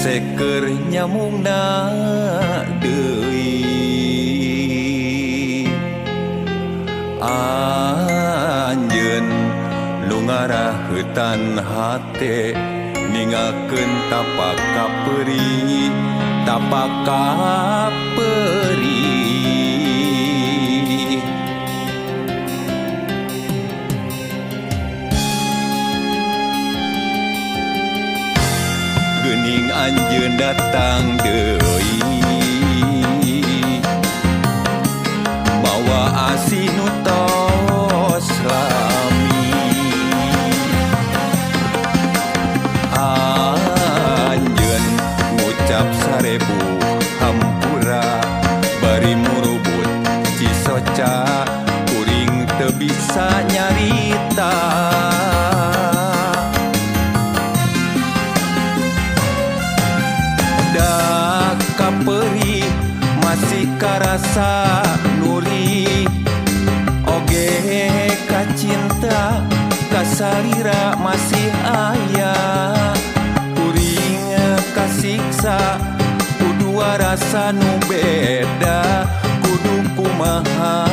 Hese keur nyamungna deui. Anjeun nu ngaraheutan hate ninggalkeun tapak kaperi, tapak kaperi. Geuning anjeun datang deui mawa asih nu tos lami. Anjeun ngucap sarebu hampura bari murubut cisoca kuring teu bisa nyarita. Da kaperi masih karasa nuri, oge kacinta kasalira masih aya. Kuring kasiksa kudu rasa nu beda, kudu kumaha,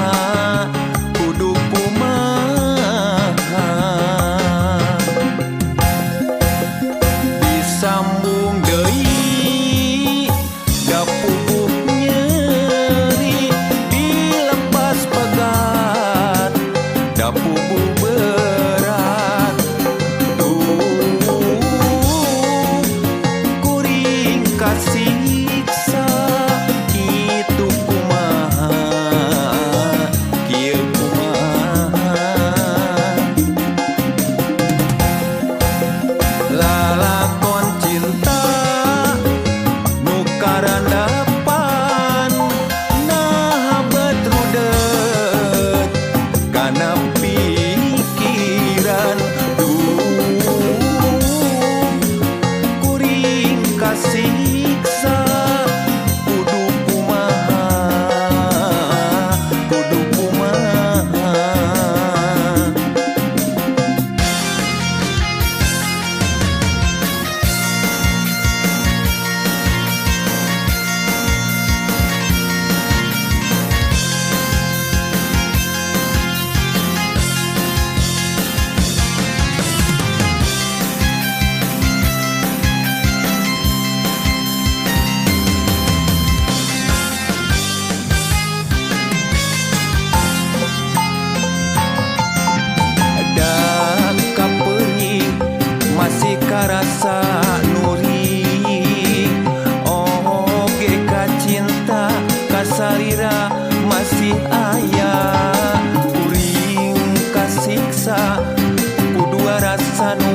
kudu kumaha. Disambung deui da puguh nyeri, dilepas pegat da puguh berat. Duh kuring kasiksa kitu kumaha, kieu kumaha. Lalakon cinta nu karandapan naha bet rudet kana pikiran. Duh kuring kasiksa kudu kumaha, kudu kumaha. Da kaperi masih karasa nuri, oge kacinta kasalira masih aya. Kuring kasiksa kudu rasa nu